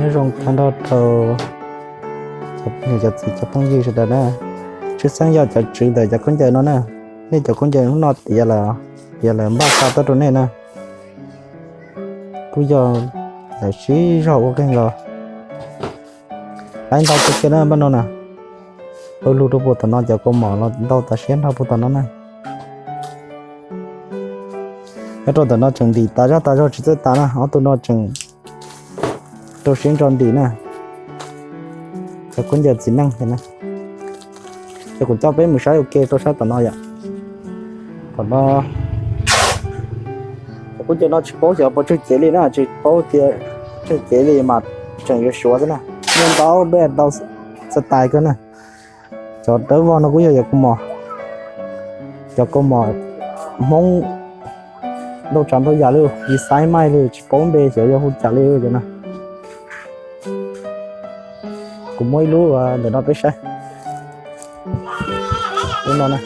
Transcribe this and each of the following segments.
Nyob zoo tag nrho rau cov niam cov txiv cov phooj ywg sawv daws na. Tshwj xeeb yog cov tswv ntawm cov khaub ncaws no na. Nej cov khaub ncaws hnub no tiav lawm, tiav lawm npaj xa tuaj rau nej na. Kuj yog lawv siv zog ua kawg nkaus. Laib ntau tiag tiag na npaj no na. Pawg lug rau puag tom no, cov kaus mom los ntau tas siab nrho puag tom no na. Nyob rau ntawm no tseem ntim tas zaj tas zog tsis txawj tas na, ob tug no tseem rau siab ntso ntim na. Cov khaub ncaws txiv neej na. Ces kuv coj peb mus saib ua ke rau sab tom no yom. Tom no cov khaub ncaws no tsis paub xyov puas tsawg cev li na, tsis paub tias tsawg cev li mas tseem yuav suav xwb na. Muaj ntau dej ntau xav tais kawg na. Cov dawb vog no kuj yog cov kaus mom, cov kaus mom Hmoob ntau tsav ntau yam li, design maij li tsis paub npe xyov yog hu cas li cov no. Kuv muab ib lub ntawm no peb saib. Lub no na.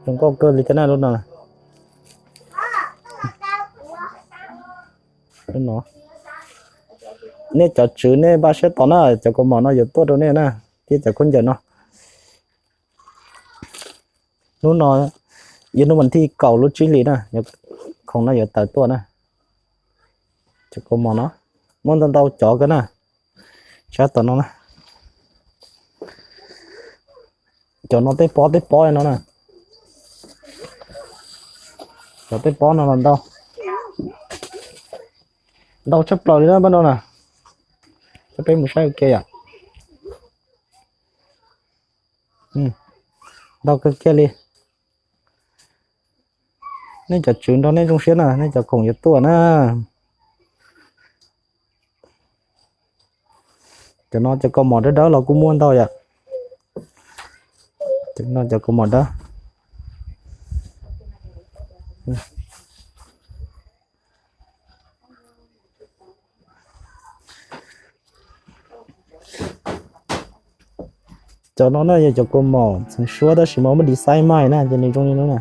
Zoo nkauj kawg li thiab na lub no. Nej cov tswv nej npaj siab tos na, cov kaus mom no yuav tuaj rau nej na, thiab cov khaub ncaws no. Hnub no yog hnub vas thib kaum lub tsib hlis na, khoom no yuav tawm tuaj na. Cov kaus mom no muaj ntau ntau cov kawg na. Sab tom no na. Cov no tej pob tej pob no na. Cov tej pob no los ntau, ntau tshaj plaws li na npaj no na. Coj peb mus saib ua ke yom. Ntau kawg kiag li. Nej cov tswv nrog nej zoo siab na, nej cov khoom yuav tuaj na. Cov no cov kaus mom dawb dawb los kuj muaj ntau yom. Cov no cov kaus mom dawb. Cov no na yog cov kaus mom txheem suab tab sis mas muaj design maij na, ces nws zoo li no na.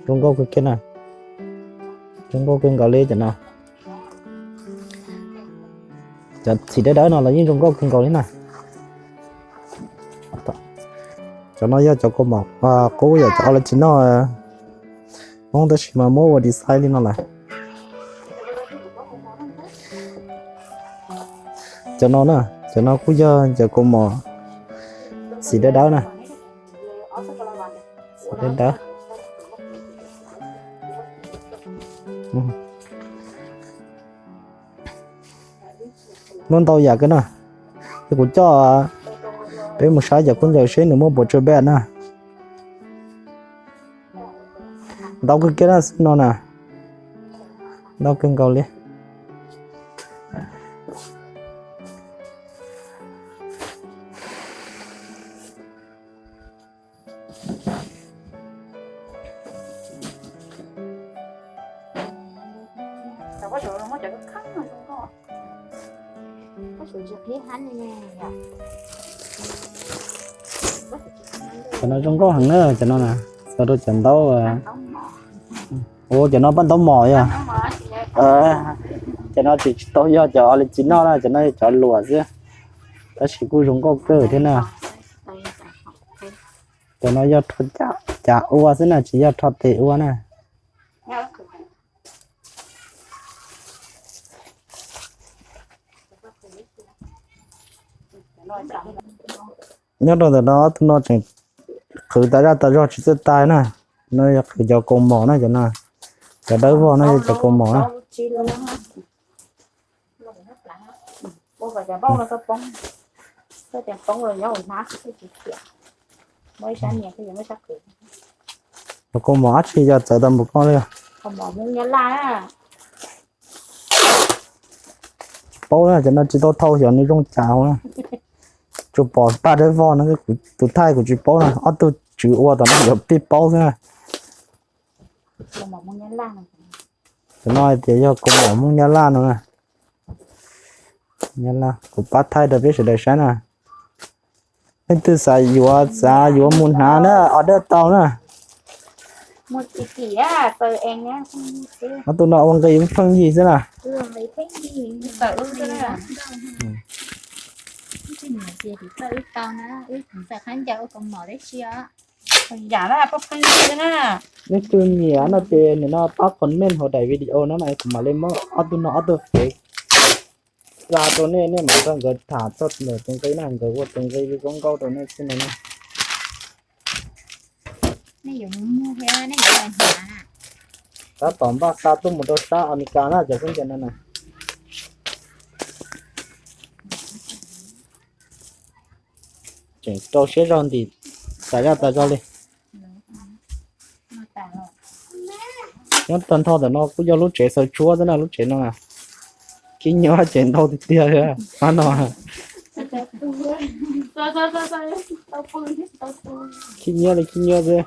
Zoo nkauj kawg kiag na. Zoo nkauj kawg nkaus li cov no. Cov txhim dawb dawb no los yeej zoo nkauj kawg nkaus li na. Cov no yog cov kaus mom qub yom, cov original Hmoob tab sis mas muab ua design li no lawm. Cov no na, cov no kuj yog cov kaus mom txhim dawb dawb na. Txhim dawb dawb. Muaj ntau yam kawg na. Ces kuv coj peb mus saib cov khaub ncaws seb nws muaj puas tsawg bej na. Ntau kawg kiag na xwb no na. Ntau kawg nkaus li. Cov no zoo nkauj heev na, cov no na, so rau cov ntaub. Ua cov no paj ntaub mos yog. Cov no tsis tau yog cov original na, cov no yog cov luam xwb, tab sis kuj zoo nkauj kawg thiab na. Cov no yog rho cas ua xwb na, tsis yog rho tes ua na. Nyob rau ntawm no ob tug no tseem qhwv tas zaj tas zog tsis txawj tag na. No yog qhwv cov kaus mom na, cov no, cov dawb vog no yog cov kaus mom na. Cov kaus mom dab tsi yog txawv tau npaum ko li. Tsis paub na, cov no tsis tau thau xyov nws zoo cas na. Tsuas pom paj dawb vog no, tus thaij kuv tsis paub na, ob tug tswv ua tom no yuav pib paub xwb na. Cov no hais tias yog kaus mom Hmoob Nyab Laj no na. Kuv pab thaij rau peb sawv daws saib na. Leej twg xav yuav, xav yuav mus hnav na, order tau na. Ob tug no ua nqi pheej yig xwb na. Leej twg nyiam no ces nim no pab comment hauv daim video no na, kuv mam li muab ob tug no ob tug fev xa rau nej, nej mam nrog nkawd tham txog tus nqi na, nkawd ua tus nqi zoo nkauj rau nej xwb no na. Tab tom npaj xa tuaj mus rau sab Amelikas na cov khaub ncaws no na. Tseem rau siab zog ntim tas zaj tas zog li. Nyob tag nrho ntawm no kuj yog lub tsev xaws tshuab xwb na, lub tsev no na. Khib nyiab ces ntau tiag tiag li no. Khib nyiab li khib nyiab xwb.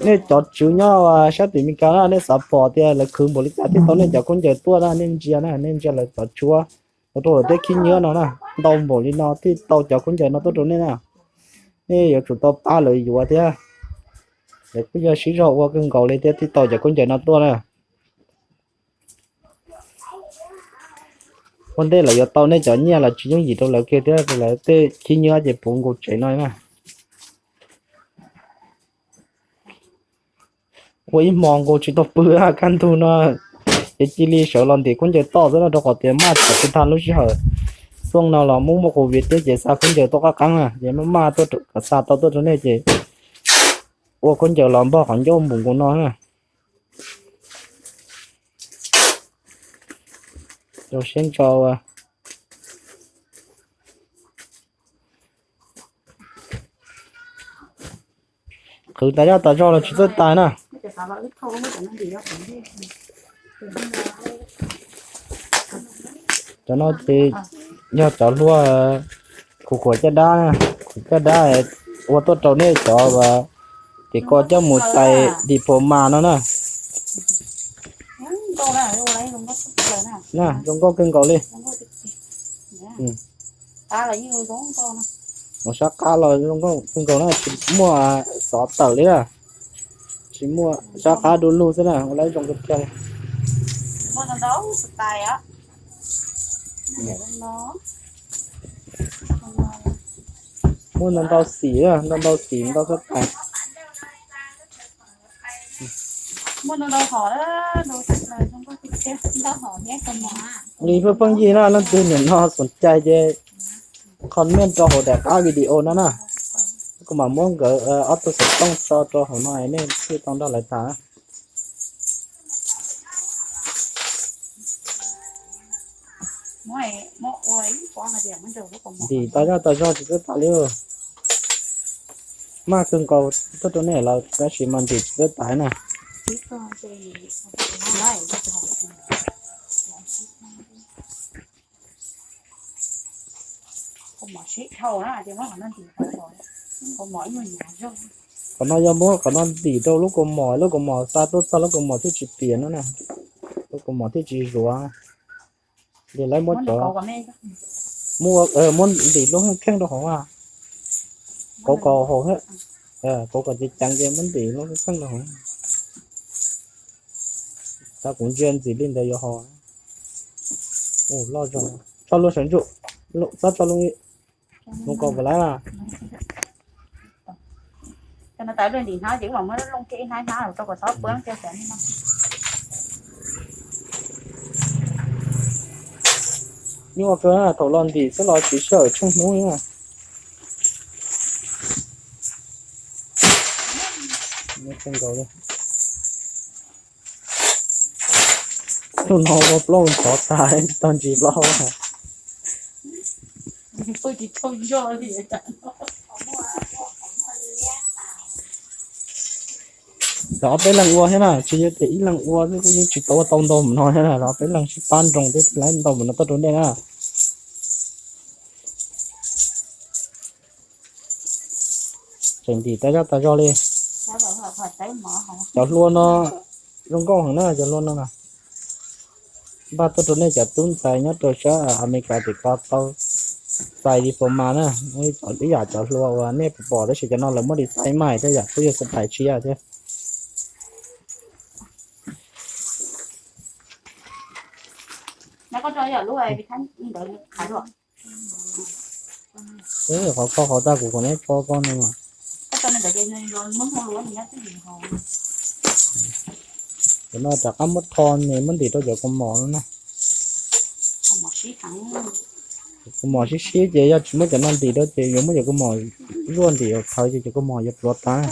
Nej cov tswv nyob sab tim Amelikas na, nej xav pom tias lawv khwv npaum li cas thiaj tau nej cov khaub ncaws tuaj na, nej ntsia na, nej ntsia lawv cov tshuab ua rau lawv tej khib nyiab no na, ntau npaum li no thiaj tau cov khaub ncaws no tuaj rau nej na. Nej yuav tsum tau pab lawv yuav thiab. Lawv kuj yog sib zog ua kawg nkaus li thiab thiaj tau cov khaub ncaws no tuaj na. Ua ntej lawv yuav tau nej cov nyiaj los tsis yooj yim rau lawv kiag thiab, lawv tej khib nyiab ces puv nkaus tsev no na. Ua ib hmo nkaus tsis tau pw, kaj ntug no ces cia li sawv los ntim khaub ncaws toj xwb no, rau qhov tias maj txog tag lub sij hawm xuaj no los muaj muaj COVID thiab ces xa khaub ncaws tuaj qab qeeb na, ces maj maj tuaj xa tau tuaj rau nej ces ua khaub ncaws los npog qhov ncauj npaum nkaus no na. Rau siab ntso. Qhwv tas zaj tas zog los tsis txawj tais na. Cov no ces yog cov hlua khuv khuav caj dab, khuv caj dab ua tuaj rau nej cov uas ces koj coj mus txais diploma no na. Na zoo nkauj kawg nkaus li. Mus sab qab los zoo nkauj kawg nkaus na, tsis muaj xov tawm li na, tsis muaj, sab qab du lug xwb na, ua lawv zoo kawg kiag li. Muaj ntau ntau xim, ntau ntau xim ntau xab tais. Li pheej pheej yig na, leej twg nim no xoom cai ces comment rau hauv daim qab video no na. Kuv mam muab nkawd ob tug xov tooj tso rau hauv no nej thiaj tau nrog lawv tham. Ntim tas zaj tas zog tsis txawj tais li. Maj kawg nkaus tuaj rau nej lawm tab sis mas ntim tsis txawj tais na. Qhov no yog muab qhov no ntim rau lub kaus mom, lub kaus mom xa tuaj txog lub kaus mom thiaj tsis piam no na, lub kaus mom thiaj tsis zuav. Ces lawv muab cov, muab ntim lub kheej rau hauv, kauv kom haum, kauv kom ceev ceev ces muab ntim lub kheej rau hauv. Tab kuv ntsia ntxiv li ntawd yuav haum. Loj zog, tso lub sawv ntsug, txhob tso lub, mus kom lawv. Nyuaj kawg thaum los ntim xwb los siv sij hawm tsheej hnub na. Tus no ua plaub ntxhov tas tsis tau ntsis plaub. Lawv ob peb leeg ua thiab na, tsis yog tias ib leeg ua xwb, kuj yeej tsis tau ua tau ntau npaum no thiab na, lawv ob peb leeg sib pab nroo thiab lawv ntau npaum no tuaj rau nej na. Tseem ntim tas zaj tas zog li. Cov hlua no zoo nkauj heev na, cov hlua no na. Npaj tuaj rau nej cov tub ntxhais nyob rau sab Amelikas tim ko tau txais diploma na, ib yam cov hlua uas nej pom pom tab sis cov no lawv muab design mas tej yam kuj yog xab tais tshiab thiab. Qhov koj qhov tag kuv kom neb tso koj no mas. Cov no rov qab muab tho ne muab ntim rau cov kaus mom no na. Kaus mom sib sib ces yog tsis muab cov no ntim rau ces yuav muab cov kaus mom zuaj ntim thawv ces cov kaus mom yuav pluav tas.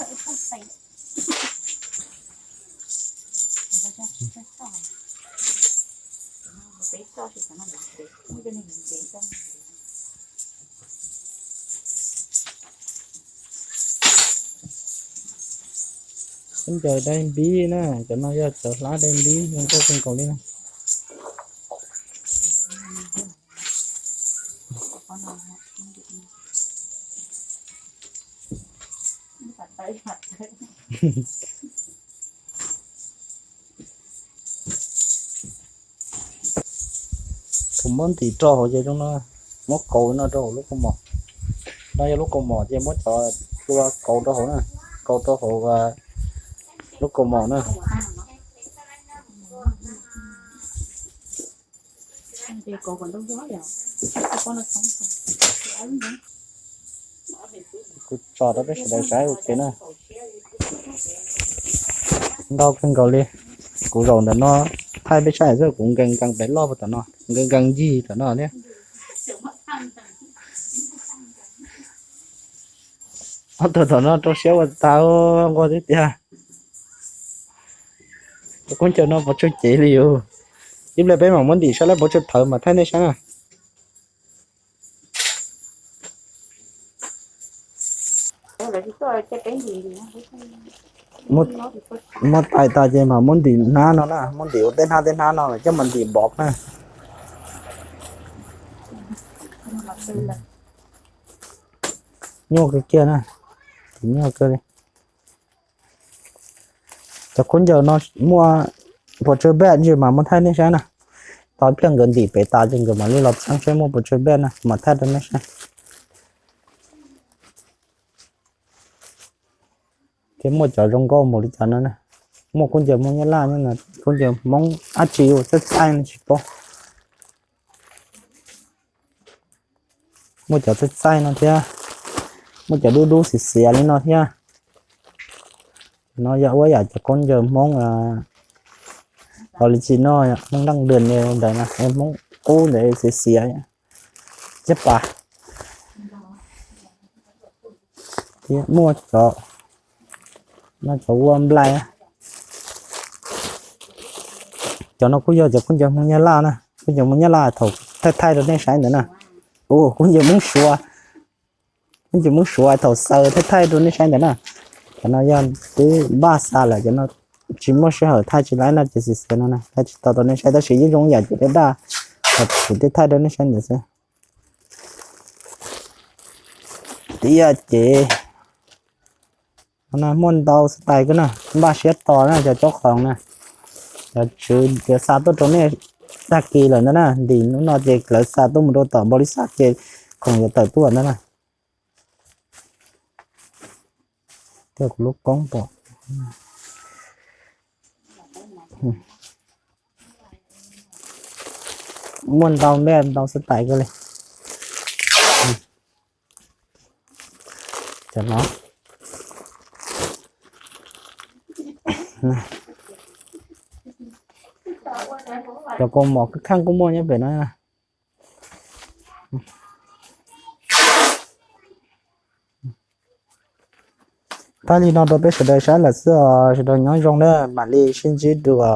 Khaub ncaws dai npib na, cov no yog cov hlab dai npib zoo nkauj kawg nkaus li na. Kuv muab ntim rau hauv ces zoo no, muab kaus no rau hauv lub kaus mom. No yog lub kaus mom ces muab cov hlua kaus rau hauv na, kaus rau hauv lub kaus mom na. Kuv tso rau peb sawv daws saib ua ke na. Ntau kawg nkaus li. Kuv zaum ntawm no thaij peb saib xwb, kuv nkees nkees pem loj puag tom no, nkees nkees ncig tom no thiab. Ob tug tom no rau siab ua tas nquag thiab tiag. Cov khaub ncaws no puas tsawg cev li yus. Ib pliag peb mam muab ntim saib lawv puas tsawg thawv mas thaij nej saib na. Muab tais tas ces mam muab ntim hnab no na, muab ntim ua tej hnab tej hnab no coj mam ntim npov na. Nyuaj kawg kiag na, nyuaj kawg li. Cov khaub ncaws no muaj puas tsawg bej ntsis mas muab thaij nej saib na. Tos ib pliag nkawd ntim pem tas ces nkawd mam li los txeeb saib muaj puas tsawg bej na mam thaij rau nej saib. Thiab muaj cov zoo nkauj npaum li cas no na. Muaj khaub ncaws Hmoob Nyab Laj, khaub ncaws Hmoob dab tsi txaij txaij no tsis paub. Muaj cov txaij txaij no thiab, muaj cov dub dub xiav xiav li no thiab. No yog ua yam cov khaub ncaws Hmoob, los li tsis no Hmoob Daj Dwm ntawd na, Hmoob qub ntawd xiav xiav caj pas. Thiab muaj cov, no cov ua nplai. Cov no kuj yog cov khaub ncaws Hmoob Nyab Laj na, khaub ncaws Hmoob Nyab Laj thaum thaij thaij rau nej saib ntawd na. Ua khaub ncaws Hmoob Suav, khaub ncaws Hmoob Suav thaum xaws thaij thaij rau nej saib ntawd na. Cov no yog twb npaj xa lawm, cov no tsis muaj sij hawm thaij tsis laib no ces xiav xiav no na, thaij tsis tau rau nej saib tab sis yeej zoo yam ces daj daj, kuv thiaj thaij rau nej saib ntawd xwb. Tiag ces muaj ntau xwb tais kawg na, npaj siab tos na cov cob khoom na. Cov tswv yuav xa tuaj rau nej tag kis lawm ntag na, ntim hnub no ces lawv xa tuaj mus rau tom npaum li xav ces khoom yuav tawm tuaj ntag na. Tiag kuv lub koob pom. Muaj ntau npej ntau xwb tais kawg li. Cov no, cov kaus mom kheej kuj muaj nyob pem no. Thaij li no rau peb sawv daws saib lawm xwb os, sawv daws nyob zoo na, mam li sib ntsib dua.